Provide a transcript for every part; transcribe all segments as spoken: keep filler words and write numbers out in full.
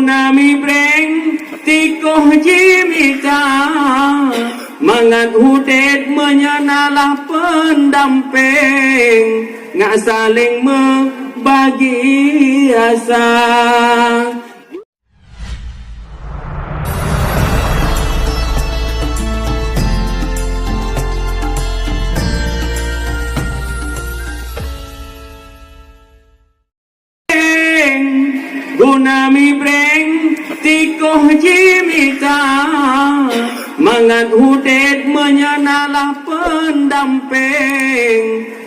Nami breng tikoh jimita, mangat udeb meunyoe na lah peundampéng, ngat saléng meubagi rasa. Guna mibreng tikoh jimita, mangat udeb meunyoe na lah peundampéng,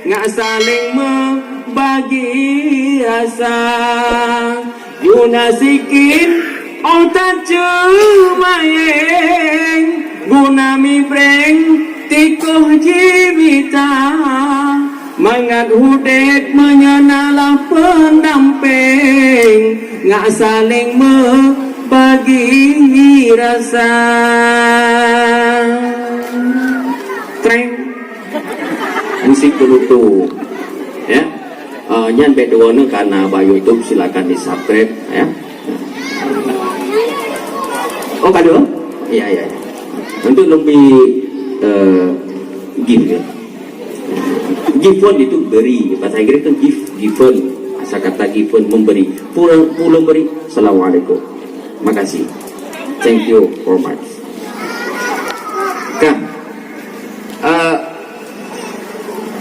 ngat saléng meubagi rasa. Guna sikin ôh taceumayeng, guna mibreng tikoh jimita, mangat udeb meunyoe na lah peundampéng, ngat saléng meubagi rasa. Treng. Musik penutup. Ya. Ah, nyan bék dua ni karena bak YouTube, silakan di-subscribe, ya. Oh, ka dua? Ya, ya, ya. Untuk lebih eh, gift, ya. Given itu beri. Bahasa Inggris itu gift, given. Asal kata given, memberi. Pulang, pulang beri. Assalamualaikum. Makasih. Thank you for much. Kan? Eh,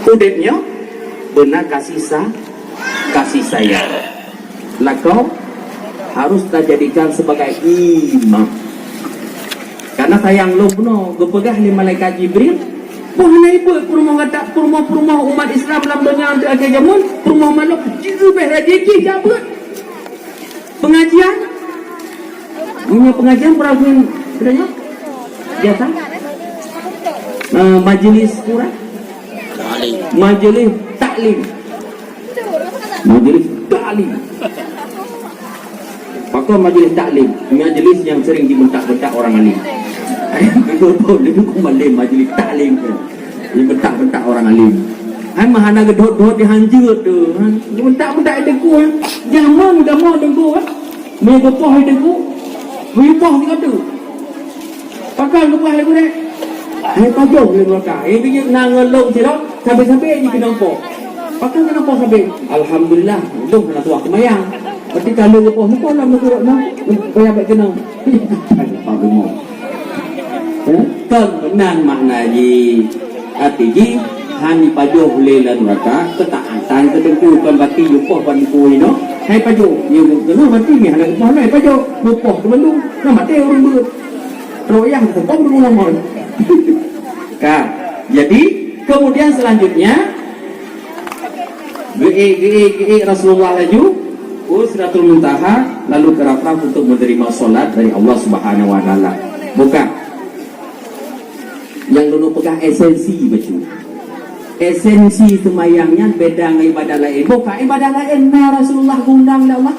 udeb nyoe beuna kasih sa-, kasih sayang. Lakoe harus tajadikan sebagai imam. Karena sayang lom bunoe geupeugah lé malaikat Jibril, "Boh hana ibuet peurumoh gata, peurumoh-peurumoh umat Islam lam donya untuk akhé jameun, peurumoh manok jih leubeh rajin jih jak beuet." Pengajian? Punya pengajian berapa? Biasa? Eh, majelis kurang? Majelis taklim. Majelis taklim. Pakon majelis taklim? Majelis yang sering dibentak-bentak orang alim. Itu pun, itu pun majelis taklim. Dibentak-bentak orang alim. Hai mah hana geudhot-dhot dihanjeuet tu. Ha? Dibentak-bentak teungku. Jameun gamoe teungku. Mie geupoh teungku. Mie poh teungku tu. Pakon geupoh lé gurée. Hai pajoh lé guraka. Eh, bijih na ngon lôn sidroe, sabe-sabe jih keunong poh. Pakon keunong poh sabe? Alhamdulillah, lôn hana tuah seumayang. Berarti ka lôn geupoh mupoh lam neugurok nyoe, payah bak keunong. Apa geumong? Eh? Kon meunan makna jih. Arti jih, han ipajoh lé lam nuraka, keutaatan keu teungku, kon bati yupoh ban teungku inoe. Hai pajoh, nyoe keunoe bati nyoe hana geupoh lé pajoh, mupoh keu bandum, na maté ureueng beuet. Royah teupom ureueng ngon. Ka. Jadi, kemudian selanjutnya, geuék, geuék, geuék Rasulullah laju, ke Sidratul Muntaha, lalu ke Arafah untuk menerima salat dari Allah Subhanahu wa Taala. Bukan. Nyang lôn peugah esensi bacut. Esensi seumayang nyan beda ngon ibadah laén. Bukan ibadah laén na Rasulullah geundang lé Allah.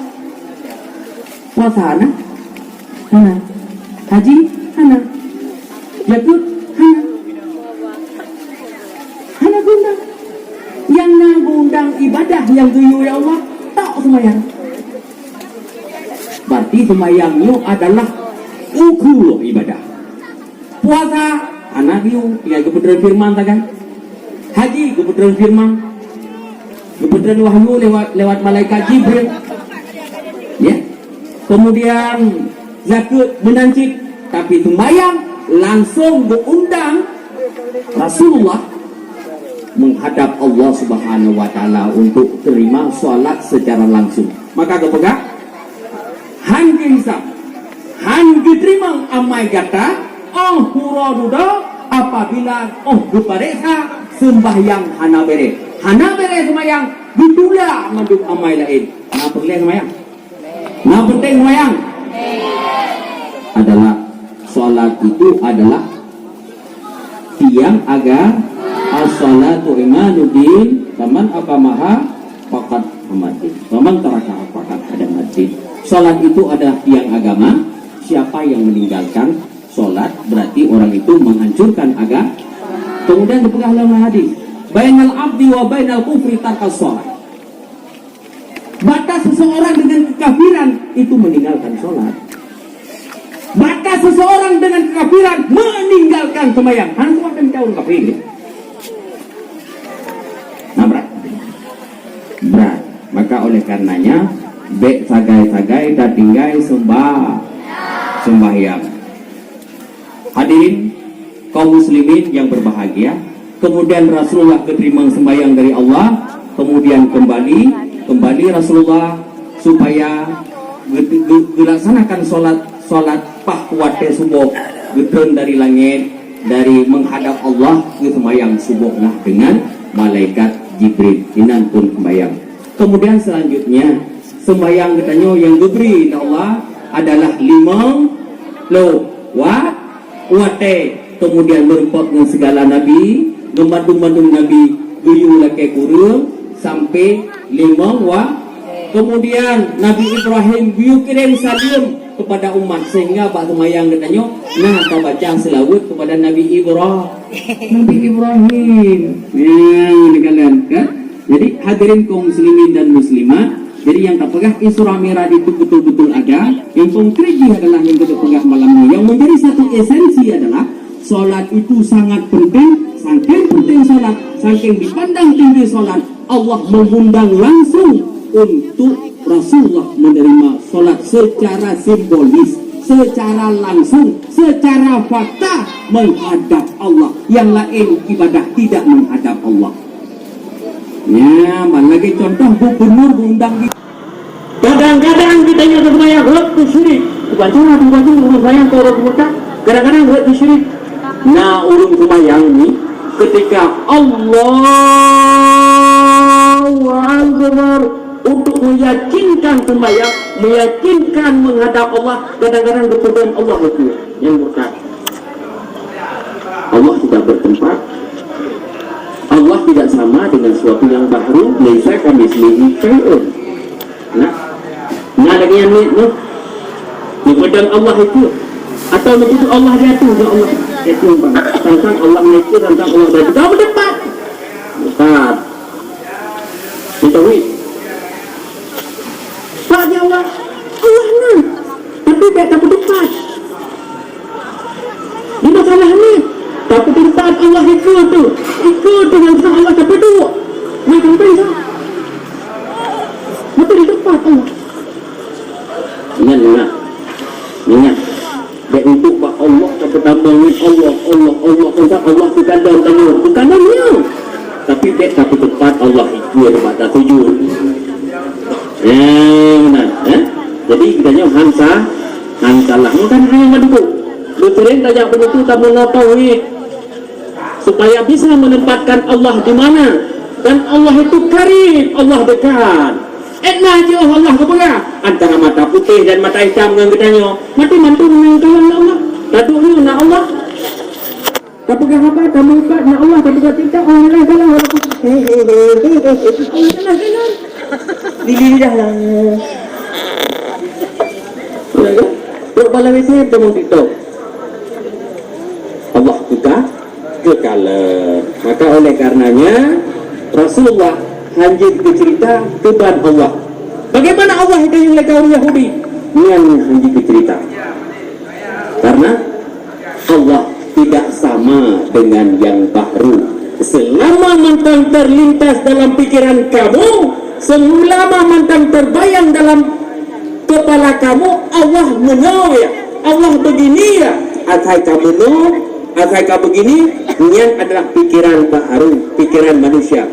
Puasa na? Hana. Haji? Hana. Jakeuet? Hana. Hana geundang. Nyang na geundang ibadah nyang geuyue lé Allah, tok seumayang. Berarti seumayang nyoe adalah ukeue ibadah. Puasa, hana geuyue, tinggai geupeutreun firman sagai. Haji, geupeutreun firman. Geupeutreun wahyu lewat, lewat malaikat Jibril. Ya. Kemudian zakeuet meunan cit, tapi seumayang langsung geuundang Rasulullah menghadap Allah Subhanahu wa Taala untuk terima salat secara langsung. Maka geupeugah, han geuhisab, han geuteurimong amai gata, óh uroe dudoe apabila óh geupareksa seumbahyang hana béreh. Hana béreh seumayang, geutulak mandum amai laén. Na peureulée seumayang? Na penting seumayang? Adalah, salat itu adalah tiang aga-, as-salatu imaduddin, faman aqamaha faqad aqamaddin, faman tarakaha faqad hadamaddin. Salat itu adalah tiang agama, siapa yang meninggalkan salat berarti orang itu menghancurkan agama. Kemudian dipeugah dalam hadis, "Bainal abdi wa bainal kufri tarkas salat." Batas seseorang dengan kekafiran itu meninggalkan sholat. Maka seseorang dengan kekafiran meninggalkan sembahyang. Hana seumah kafé, ureuëng kafé. Nah, brat. Brat. Maka oleh karenanya, bék sagai-sagai tatinggai seumbah-, sembahyang. Hadirin kaum muslimin yang berbahagia, kemudian Rasulullah keuteurimong sembahyang dari Allah, kemudian kembali, kembali Rasulullah supaya ge-, ge-, geulaksanakan salat, salat paih watée suboh, geutrön dari langét, dari menghadap Allah, geuseumayang suboh lah dengan malaikat Jibril. Inan phon sembahyang. Kemudian selanjutnya, sembahyang geutanyoe nyang geubri lé Allah adalah limong ploh wa-, watée. Kemudian meureumpok ngon sigala nabi, ngon mandum-mandum nabi geuyue lakée kureueng sampoe limong wa-, kemudian Nabi Ibrahim geuyue kirém saleuem kepada umat, sehingga bak seumayang geutanyoe na tabaca seulaweuet kepada Nabi Ibra-, Nabi Ibrahim. Ya, dikalon, kan? Jadi, hadirin kaum muslimin dan muslimat, jadi nyang tapeugah Isra Mi'raj itu betul-betul ada, nyang konkret jih adalah nyang geupeugah malam nyoe. Nyang menjadi satu esensi adalah, salat itu sangat penting, saking penting salat, saking dipandang tinggi salat, Allah mengundang langsung untuk Rasulullah menerima salat secara simbolis, secara langsung, secara fakta menghadap Allah. Yang lain ibadah tidak menghadap Allah. Ya, ban lagée contoh gubernur geuundang di. Kadang-kadang geutanyoe seumayang rot keu syirik. Bukan cuma, bukan cuma seumayang keu rot buta. Kadang-kadang rot keu syirik. Nah, ureuëng seumayang ni ketika Allahu Akbar untuk meyakinkan seumayang, meyakinkan menghadap Allah, kadang-kadang geupeugah Allah itu yang bukan. Allah tidak bertempat. Allah tidak sama dengan sesuatu yang baru. Laisa kamitslihi syai'un. Nah, nah lagi yang ni, ni. Ni pedang Allah itu. Atau begitu Allah jatuh, ya Allah. Itu yang tentang Allah itu, tentang Allah dan tidak bertempat. Bukan. Ditahui. Pak, ya Allah, Allah na. Tapi bék tapeudepat. Di masalah ni, tapeudepat Allah ikeue tu. Ikeue tu nyang sa Allah tapeuduek. Weh, kan beri sa. Betul depan Allah. Ingat, ingat. Ingat. Bék untuk bak Allah, tapi tambah ni Allah, Allah, Allah, teuntang Allah tu kadang tanyoe. Bukan tanyoe. Tapi bék tapi teumpat Allah ikeu teumpat tasujud. Eh, meunan, eh? Jadi, geutanyoe han sa-, han salah. Bukan hanya meuduek. Beuteuring tajak begitu, tamu tauhid. Supaya bisa menempatkan Allah di mana. Dan Allah itu karib, Allah dekat. Edna jih Allah geupeugah, antara mata putih dan mata hitam ngon geutanyoe, mati mantu ngon kawan Allah. Taduek nyoe na Allah. Tapeugah haba, tameuubat na Allah, tapeugah cinta, oh, Allah salah, walaupun, he, he, he, he, he, he, Allah salah, salah. Lili dah lah. Ya kan? Dok bala W C, temu TikTok. Allah buka. Keukalon. Maka oleh karenanya, Rasulullah hanjeuet geuceurita keuban Allah. Bagaimana Allah itu yang lé kaum Yahudi? Nyan hanjeuet geuceurita. Karena Allah tidak sama dengan yang baru. Selama mantong terlintas dalam pikiran kamu, selama mantong terbayang dalam kepala kamu, Allah meunoe ya, Allah begini ya, asai ka meunoe, asai ka begini, nyan adalah pikiran baharu, pikiran manusia.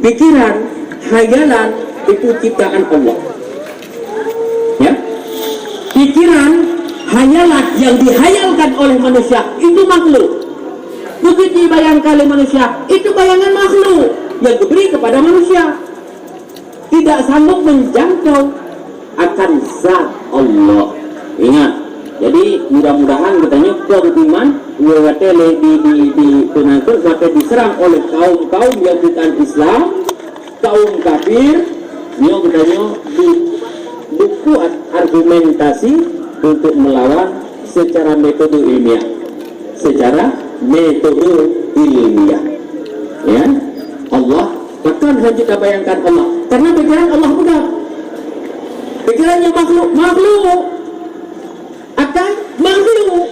Pikiran, hayalan itu ciptaan Allah. Ya. Pikiran, hayalan yang dihayalkan oleh manusia itu makhluk. Begitu dibayangkan oleh manusia, itu bayangan makhluk yang diberi kepada manusia. Tidak sanggup menjangkau akan zat Allah. Ingat, jadi mudah-mudahan geutanyoe kon iman, watée lé di, di, di, watée diserang oleh kaum-kaum yang bukan Islam, kaum kafir, nyoe geutanyoe bu-, buku argumentasi untuk melawan secara metode ilmiah, secara metode ilmiah. Ya, Allah, pakon hana tabayangkan Allah? Karena pikiran Allah mudah. Pikirannya makhluk, makhluk. Akal, makhluk.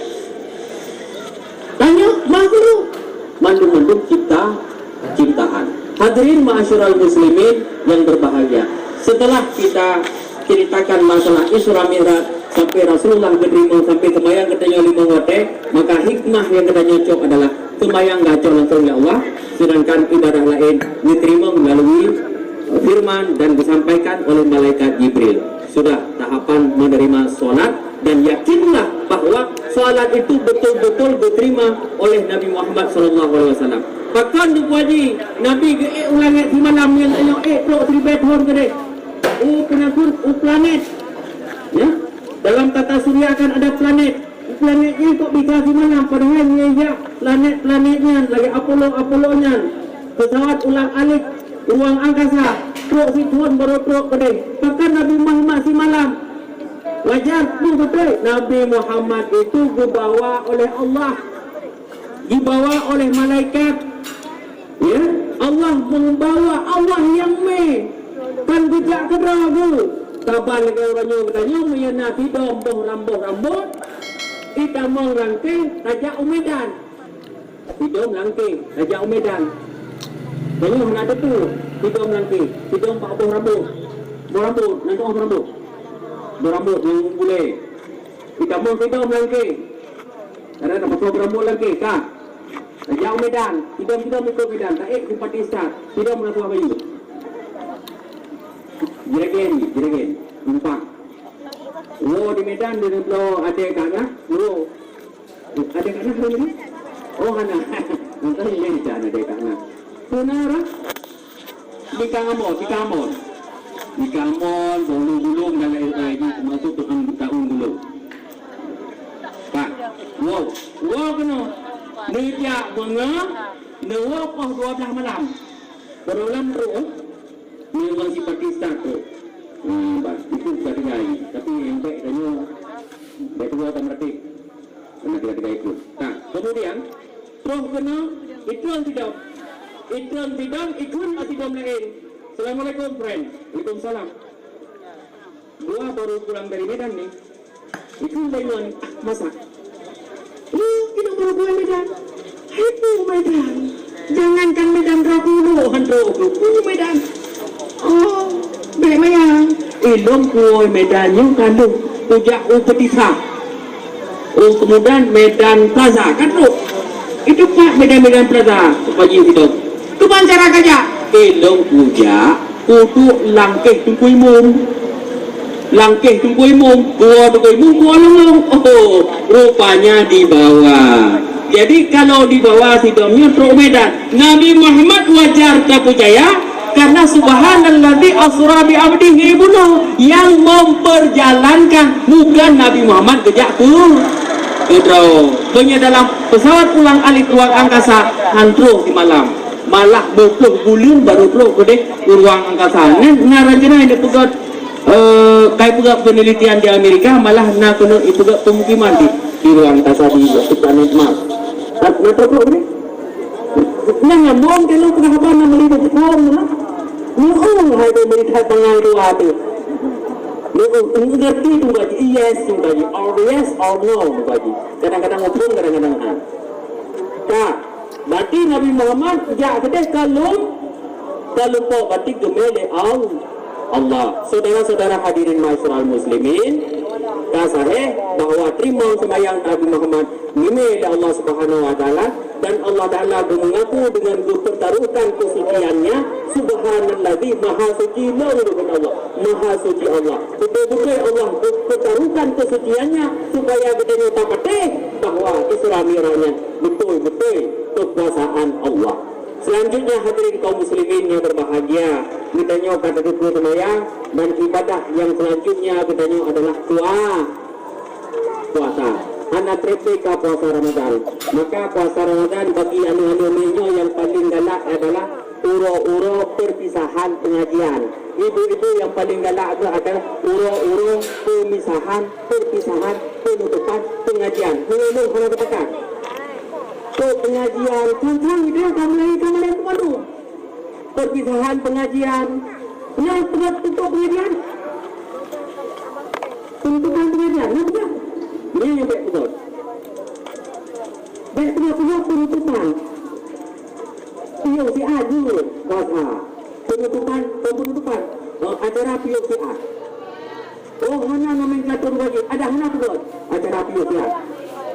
Tanyoe, makhluk. Mandum-mandum cipta, ciptaan. Hadirin ma'asyiral muslimin yang berbahagia. Setelah kita ceritakan masalah Isra Mi'raj, sampai Rasulullah geuteurimong, sampai seumayang geutanyoe limong watèe, maka hikmah nyang geutanyoe cok adalah seumayang geucok langsung lé Allah, sedangkan ibadah laén geuteurimong melalui firman dan disampaikan oleh malaikat Jibril. Sudah tahapan menerima salat, dan yakinlah bahwa salat itu betul-betul diterima oleh Nabi Muhammad sallallahu alaihi wasallam. Pakon Teungku Haji, Nabi geuék u langèt simalam nyang tanyoe ék trok siribèe thôn keudéh. U peunakut, u planet. Ya, dalam tata surya kan ada planet. Planet nyan kok bisa simalam, padahai nyan jak planet-planet nyan, lagèe Apollo-Apollo nyan, pesawat ulang-alik ruang angkasa, trok sithôn barô trok keudéh. Bahkan Nabi Muhammad simalam. Wajar, beutôi. Nabi Muhammad itu geubawa oleh Allah, dibawa oleh malaikat. Ya, Allah membawa, Allah nyang mé. Kon geujak keudroe geuh. Saban lagèe uroe nyoe geutanyoe meunyo na sidom boh rambôt-rambôt, itamong langkée tajak u Medan. Sidom langkée tajak u Medan. Tanyoe hana teupeu sidom langkée, sidom bak boh rambôt. Boh rambôt, na tu'oh boh rambôt. Boh rambôt nyang bulée. Itamong sidom langkée. Karena tapasoe beurambôt lagèe ka. Tajak u Medan, sidom-sidom ikot Medan, taék simpati stat, sidom meunasoh bayu. Jregen, jregen, numpang. Woe di Medan, di neubloe adèe ka na, woe. Adèe ka na, adèe ka na? Oh, hana. Nonton ilèe di sana adèe ka na. Peue na ureueng? Di Kang Amon, di Kang Amon. Di Kang Amon, Bolu Gulong dan lain-lain, termasuk Tukang Daun Gulong. Pak, wow, wow keunoe. Neujak beungoh, neuwoe poh dua blaih malam. Baru lam trok, eh? Ni orang si Pakistan tu. Hmm, bah, itu bukan tinggal. Tapi yang baik tanya, baik dua tak mereti. Kena tiga-tiga ikut. Nah, kemudian, terus kena, ikut sidang. Ikut sidang, ikut sidang lain. Assalamualaikum, friend. Waalaikumsalam. Dua baru pulang dari Medan ni. Itu Medan masak. Lu kita baru pulang Medan. Hai, Pu Medan. Jangankan Medan, Rabu lo, hantu, Pu Medan. Oh, bèk maya. Ilong kuoi Medan nyoe kandung. Ujak u Petisa. Oh, kemudian Medan Plaza, kan tu? Itu pat Medan, Medan Plaza, Pak Haji Sidong. Keuban cara kajak? Ilong kujak, kuduek langkeh Teungku Imum. Langkeh Teungku Imum, gua Teungku Imum, gua lôn-lôn. Oh, rupanya di bawah. Jadi, kalau di bawah Sidong nyoe trok Medan. Nabi Muhammad wajar tapeucaya, karena subhanalladzi asra bi abdihi bunoe yang memperjalankan, bukan Nabi Muhammad geujak keu, keudroe. Meunyoe dalam pesawat ulang-alik ruang angkasa, han troh simalam. Malah beuplôh buleuen baru troh keudeh u ruang angkasa. Nyan na rencana neupeugöt Eh, kai peugah penelitian di Amerika, malah na keuneuk ipeugah pemukiman di, di ruang angkasa di, di planet Mars. Nah, na trok-trok ni. Nyang nyan, bom keuneuk peugah haba na meuli bom na. Nyoe hai tu meuli that bangai dua tu. Nyoe ngerti tu bagi yes tu bagi, or yes or no tu bagi. Kadang-kadang muphom, kadang-kadang ha. Ka, berarti Nabi Muhammad jak keudeh ka lom, ka lumpok, berarti geumé lé Al-, Allah. Saudara-saudara hadirin ma'asyiral muslimin, ka sahih bahwa teurimong seumayang Nabi Muhammad geumé lé Allah Subhanahu wa Taala, dan Allah Taala geumeungaku dengan geupeutaruhkan keusucian-Nya, subhanalladzi, maha suci lom Allah, maha suci Allah. Beutôi-beutôi Allah geupeutaruhkan keusucian-Nya supaya geutanyoe tapatéh bahwa Isra Mi'raj nyan beutôi-beutôi keukuasaan Allah. Selanjutnya, hadirin kaum muslimin yang berbahagia, geutanyoe ka teupeue seumayang dan ibadah yang selanjutnya geutanyoe adalah pua-, puasa. Hana trép ka puasa Ramadan. Maka puasa Ramadan bagi aneuk-aneuk miet nyoe yang paling galak adalah uroe-uroe perpisahan pengajian. Ibu-ibu yang paling galak tu adalah uroe-uroe pemisahan, perpisahan, penutupan pengajian. Hana lôn hana teupakat. Tu pengajian, tang-tang dia ka mulai, ka mulai pengadu. Perpisahan pengajian. Nyang peugah tutup pengajian. Penutupan pengajian, nyan peugah. Nyan nyang bèk peugah. Bèk peugah-peugah penutupan. Piôh siat jeuet puasa. Penutupan, penutupan. Oh, acara piôh siat. Oh, hana nomenklatur lagi. Ada hana peugah. Acara piôh siat.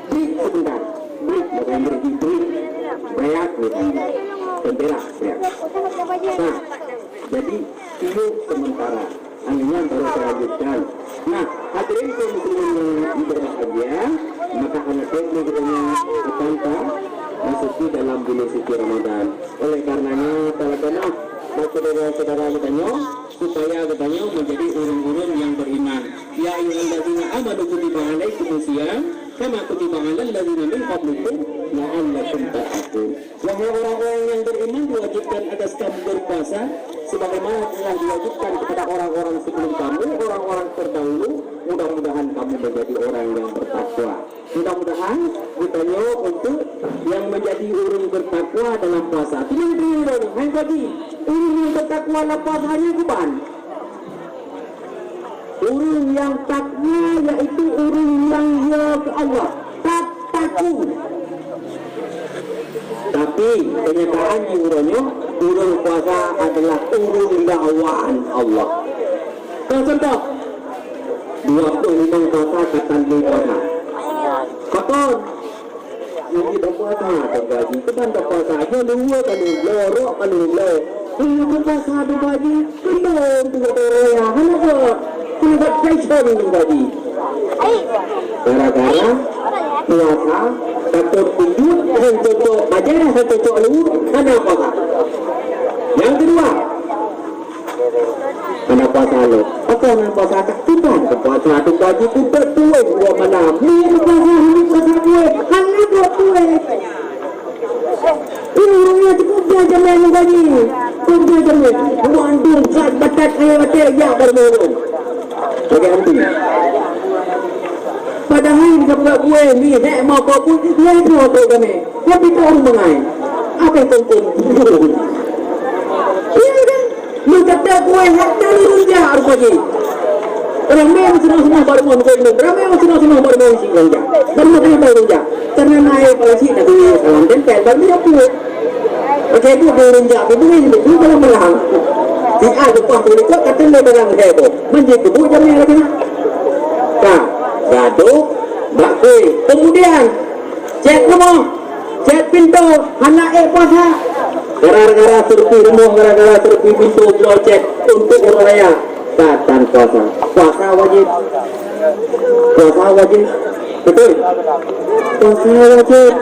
Break sebentar. Break, bukan berhenti. Break. Break, break. Sebentar, break. Nah, jadi, piôh sementara. Akhirnya baru saya lanjutkan. Nah, hadirin kaum muslimin yang berbahagia, maka aneuk teuh kita akan masuki dalam bulan suci Ramadan. Oleh karenanya, talakana bak syedara-syedara geutanyoe, supaya geutanyoe menjadi ureueng-ureueng nyang beriman. Ya ayyuhallazina amanu kutiba alaikumus siyam kama kutiba alal ladzina min qablikum la'allakum tattaqun. Wahai orang-orang yang beriman, diwajibkan atas kamu berpuasa sebagaimana telah diwajibkan kepada orang-orang sebelum kamu, orang-orang terdahulu, mudah-mudahan kamu menjadi orang yang bertakwa. Mudah-mudahan geutanyoe untuk yang menjadi ureueng bertakwa dalam puasa. Teuma teurimong hai kaji, ureueng yang bertakwa lam puasa nyan kiban? Ureueng nyang takwa yaitu ureueng nyang yo keu Allah, tattaqu. Tapi kenyataan di uroe nyoe, ureueng puasa adalah ureueng lawan Allah. Keu contoh, dua ploh limong puasa ka tan lé puasa. Pakon? Nyoe tapuasa, Tuan Haji. Kiban tapuasa, nyoe luweue ka lheueh bloe, rok ka lheueh bloe. Nyoe tapuasa, Tuan Haji. Keunoe untuk raya, hana buet. Keuneuk buat fashion, Tuan Haji. Gara-gara puasa, takot kujut, han cocok bajèe, han cocok luweue, hana puasa. Nyang keudua, Hana puasa lom. Pakon hana puasa? Kiban teupuasa, teupuasa jipeutot tueng dua malam. Ni teupuasa, ni puasa tueng. Hana buet tueng. Ini ureueng nyan cukup jai jamé meugaji. Cukup jai jamé. Buat antum kat batat ayo até jak baru bangun. Lagèe antum. Padahai ka buet tueng ni, hek mau kau pun, ya itu aku jamé. Tapi tu ureueng bangai. Apa yang kau pun? Iya kan? Meukeudeh kueh hak tali rujak rupajih. Ramé meusunah-sunah baru meukeudeh. Ramé meusunah-sunah baru meusi rujak. Baru meukeudeh rujak. Karena naik kalau cik dah duit salam tempel baru dia puet. Oke, itu dia rujak. Itu dia itu kalau melang. Si A lepas tu itu kata dia dalam heboh. Manjik kebuk jamé lagi. Nah, gaduh, bak kueh. Kemudian, cek rumah. Cét pintoe hana ék puasa. Gara-gara seureupi rumoh, gara-gara seureupi pintoe bloe cét untuk ureueng raya. Ka tan puasa. Puasa wajéb. Puasa wajéb. Beutôi? Puasa wajéb.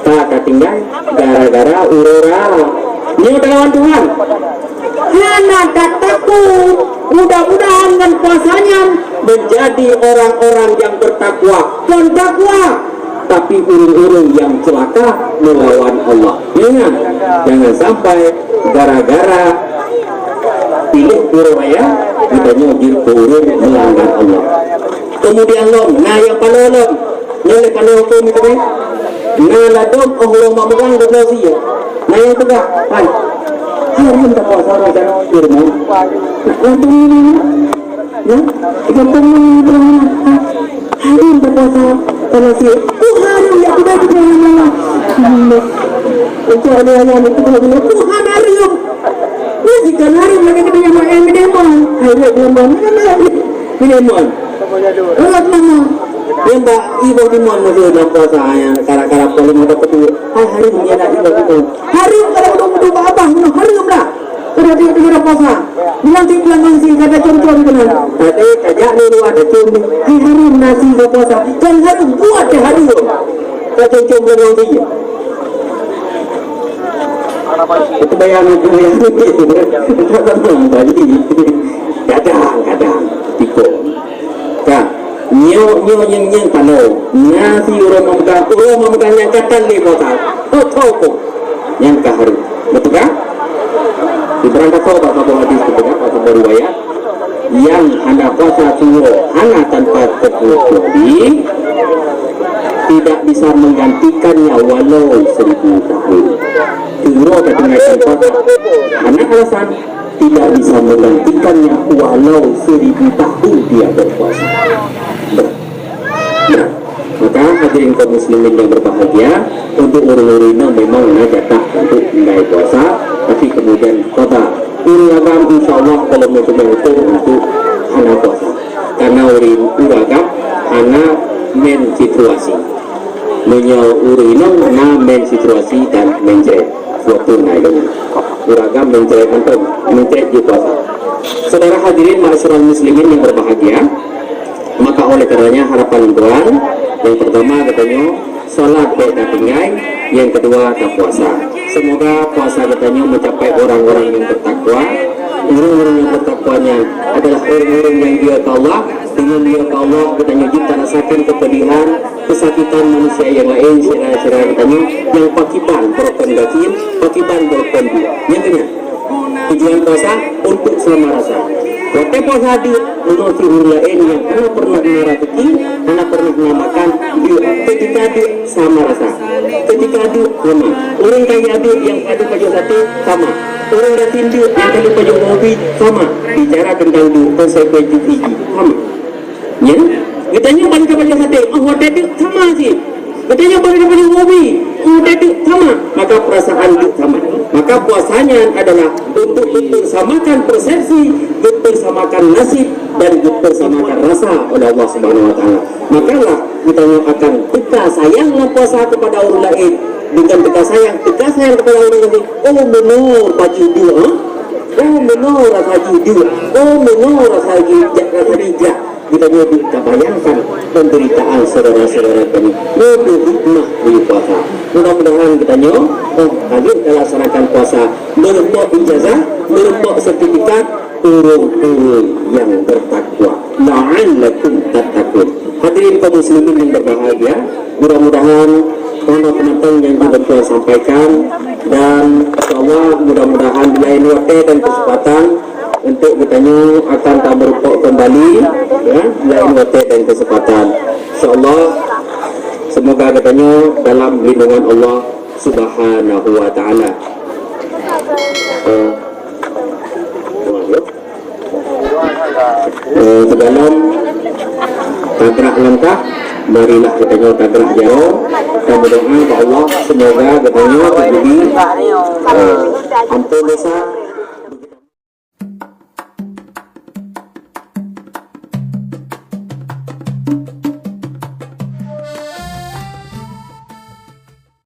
Ka, ka tinggai gara-gara ureueng raya. Nyoe talawan Tuhan. Hana tatakot. Mudah-mudahan ngon puasa nyan menjadi orang-orang yang bertakwa. Kon takwa, tapi ureueng-ureueng nyang ceulaka meulawan Allah. Ingat, jangan sampai gara-gara piléh ureueng raya, geutanyoe jeuet keu ureueng meulanggar Allah. Kemudian lom, na nyang paloe lom, nyoe lé paloe huköm itu kan. Na ladôm óh lom mak megang dua belas sie. Na nyang peugah, hai, hai, nyoe tapuasa rasa di rumoh. Nah, untung ini, ya, itu pun ini, ha, haram tapuasa, kalau si, ku haram ya, ku dah dibilang Allah. Untuk ada yang itu, ku haram. Ini jika haram, lagi kita yang main, main, main. Hai, dia bilang, main, main, main. Minimum. Urat mama. Yang bak ibu timon masa dalam puasa yang kara-kara paling ada petu. Hai, haram dia nak ibu timon. Haram kalau udah mudu bak abah, haram dah. Udah dia tu dalam puasa. Bilang si bilang si kata contoh kena. Tadi tajak ni luar dah cium ni. Hai, haram nasi dalam puasa. Kan haram buat dia haram. Kata cium dalam dia. Itu bayang, itu bayang. Itu bayang tadi. Kadang-kadang tiko. Ka, nyoe, nyoe nyang, nyang tanoh. Nasi ureueng memegang, ureueng memegang nyang ka tan lé puasa. Ho, ho, ho. Nyang ka haram. Betul kan? Di barang kata bak saboh hadis, betul kan? Bak saboh riwayat. Yang hana puasa tuwoe hana tanpa terkecuali tidak bisa menggantikannya walau seribu tahun. Tuwoe ka tinggai tanpa hana alasan. tidak bisa menggantikannya walau seribu tahun dia berpuasa. Nah, nah, maka hadirin kaum muslimin yang berbahagia, untuk ureuëng-ureuëng inong memang na jatah untuk tinggai puasa, tapi kemudian qada. Ureuëng agam insya Allah kalau meuteumé hukum untuk hana puasa. Karena ureuëng, ureuëng agam hana menstruasi. Meunyoe ureuëng inong na menstruasi dan mencret, waktu na ilmu. Ureuëng agam mencret mantong, mencret di puasa. Saudara hadirin ma'asyiral muslimin yang berbahagia, maka oleh karenanya harapan tuan, yang pertama katanya salat baik tinggai, yang kedua tak puasa. Semoga puasa katanya mencapai orang-orang yang bertakwa. Orang-orang yang bertakwa nyan adalah orang-orang yang dia ke Allah, dengan dia ke Allah katanya jeuet rasakan kepedihan, kesakitan manusia yang lain, sira-sira katanya yang pakiban broken gasin, pakiban broken dia. Yang kena tujuan puasa untuk sama rasa. Watée puasa deuek, meunyoe ureuëng laén nyang hana pernah na raseuki, hana pernah na makan, deuek. Ketika deuek sama rasa. Ketika deuek sama. Ureuëng kaya deuek nyang ka pajoh sate sama. Ureuëng gasien deuek nyang ka pajoh kopi sama. Bicara tentang deuek, konsekuensi gigi sama. Ya, geutanyoe ban ka pajoh sate, oh watée deuek sama cit. Geutanyoe ban ka pajoh kopi, oh watée deuek sama. Maka perasaan deuek sama. Maka puasanya adalah untuk mempersamakan persepsi, mempersamakan nasib, dan mempersamakan rasa oleh Allah Subhanahu Wa Taala. Makalah geutanyoe akan teuka sayang lam puasa kepada ureuëng laén. Dengan teuka sayang, teuka sayang kepada ureuëng laén. Oh meunoe baju dua, oh meunoe rasa jih dua, oh meunoe rasa jih jak, rasa jih jak. Geutanyoe deuek tabayangkan penderitaan saudara-saudara kami. Nyoe hikmah dari puasa. Mudah-mudahan geutanyoe, oh, ka lheueh talaksanakan puasa, meureumpok ijazah, meureumpok sertifikat ureuëng-ureuëng nyang bertakwa. La'allakum tattaqun. Hadirin kaum muslimin yang berbahagia, mudah-mudahan hana peunonton nyang jeuet tuan sampaikan, dan insyaallah mudah-mudahan di lain waktu dan kesempatan untuk geutanyoe akan tameureumpok kembali, ya, lain waktu dan kesempatan. Insyaallah semoga geutanyoe dalam lindungan Allah Subhanahu wa Taala. Eh, eh, sebelum tagrak langkah, marilah geutanyoe tagrak jaroe. Kita berdoa bak Allah, semoga geutanyoe teujadi, eh, ampôn dosa.